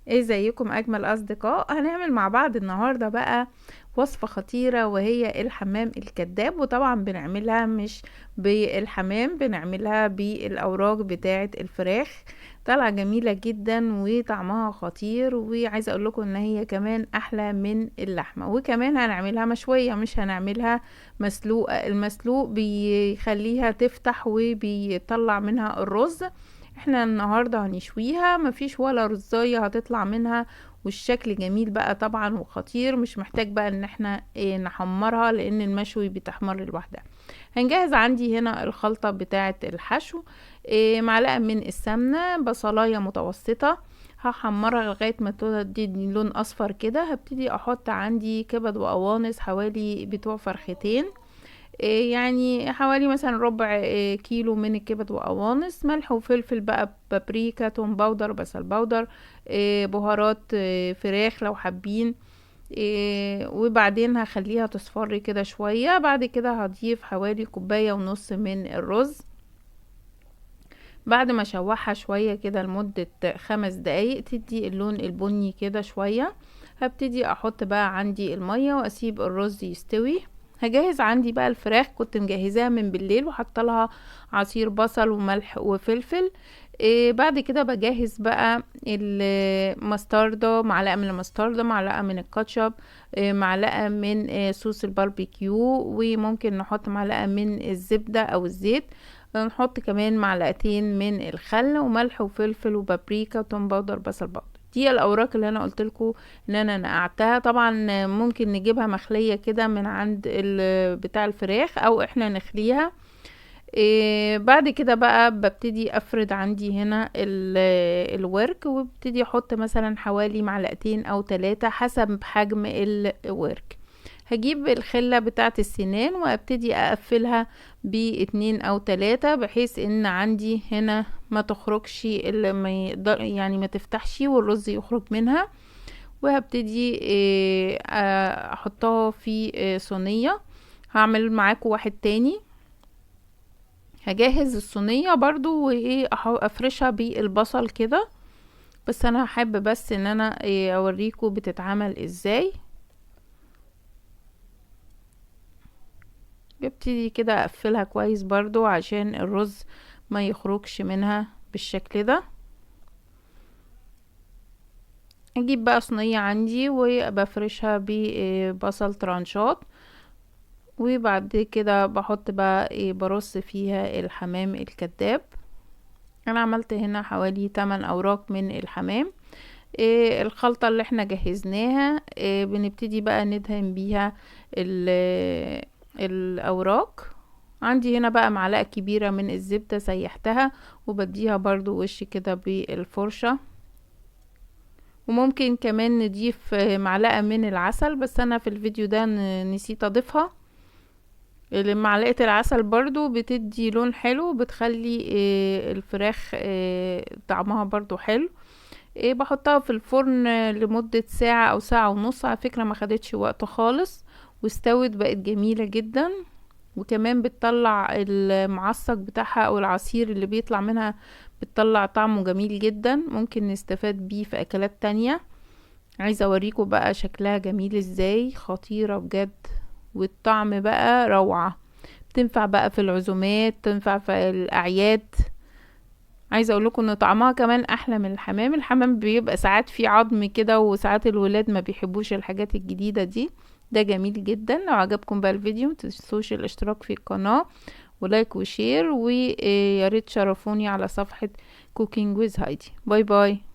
ازيكم اجمل اصدقاء. هنعمل مع بعض النهارده بقى وصفة خطيرة وهي الحمام الكذاب، وطبعا بنعملها مش بالحمام، بنعملها بالاوراق بتاعة الفراخ. طالعة جميلة جدا وطعمها خطير، وعايزة اقول لكم ان هي كمان احلى من اللحمة. وكمان هنعملها مشوية مش هنعملها مسلوقة. المسلوق بيخليها تفتح وبيطلع منها الرز. احنا النهاردة هنشويها، مفيش ولا رزاية هتطلع منها، والشكل جميل بقى طبعا وخطير. مش محتاج بقى ان احنا نحمرها لان المشوي بتحمر لوحدها. هنجهز عندي هنا الخلطة بتاعة الحشو. معلقة من السمنة، بصلاية متوسطة هحمرها لغاية ما تدي لون اصفر كده. هبتدي احط عندي كبد وقوانص حوالي بتوع فرختين، يعني حوالي مثلا ربع كيلو من الكبد وقوانص، ملح وفلفل بقى، بابريكا، توم powder، بصل powder، بهارات، فراخ لو حابين. وبعدين هخليها تصفر كده شوية. بعد كده هضيف حوالي كوباية ونص من الرز. بعد ما اشوحها شوية كده لمدة 5 دقايق تدي اللون البني كده شوية، هبتدي احط بقى عندي المية واسيب الرز يستوي. هجهز عندي بقى الفراخ، كنت مجهزاها من بالليل وحاطه لها عصير بصل وملح وفلفل. بعد كده بجهز بقى المستردة، معلقة من المستردة، معلقة من الكاتشب، معلقة من صوص الباربيكيو، وممكن نحط معلقة من الزبدة او الزيت، نحط كمان معلقتين من الخل وملح وفلفل وبابريكا وتوم powder، بصل powder. دي الاوراق اللي انا قلت لكم ان انا نقعتها. طبعا ممكن نجيبها مخليه كده من عند بتاع الفراخ او احنا نخليها. بعد كده بقى ببتدي افرد عندي هنا الورك، وابتدي احط مثلا حوالي معلقتين او 3 حسب حجم الورك. هجيب الخلة بتاعت السنان وابتدي اقفلها باتنين او 3، بحيث ان عندي هنا ما تخرجش، اللي ما يقدر يعني ما تفتحش والرز يخرج منها. وهبتدي احطها في صينية. هعمل معاكم واحد تاني. هجهز الصينية برضو افرشها بالبصل كده، بس انا حابة بس ان انا اوريكم بتتعمل ازاي. ببتدي كده اقفلها كويس برضو عشان الرز ما يخرجش منها بالشكل ده. اجيب بقى صينية عندي وبفرشها ببصل ترانشات، وبعد كده بحط بقى برص فيها الحمام الكذاب. انا عملت هنا حوالي 8 اوراق من الحمام. الخلطة اللي احنا جهزناها، بنبتدي بقى ندهن بيها الاوراق. عندي هنا بقى معلقة كبيرة من الزبدة سيحتها وبديها برضو وش كده بالفرشة، وممكن كمان نضيف معلقة من العسل، بس انا في الفيديو ده نسيت اضيفها. معلقة العسل برضو بتدي لون حلو، بتخلي الفراخ طعمها برضو حلو. بحطها في الفرن لمدة ساعة او ساعة ونص. على فكرة ما خدتش وقت خالص واستوت، بقت جميلة جدا. وكمان بتطلع المعصج بتاعها او العصير اللي بيطلع منها، بتطلع طعمه جميل جدا، ممكن نستفاد بيه في اكلات تانية. عايزة اوريكم بقى شكلها جميل ازاي، خطيرة بجد، والطعم بقى روعة. تنفع بقى في العزومات، تنفع في الاعياد. عايزة اقول لكم ان طعمها كمان احلى من الحمام. الحمام بيبقى ساعات فيه عظم كده، وساعات الولاد ما بيحبوش الحاجات الجديدة دي. ده جميل جدا. لو عجبكم بقى الفيديو متنسوش الاشتراك في القناة و like و share، ويا ريت تشرفوني على صفحة Cooking with Heidi. bye bye.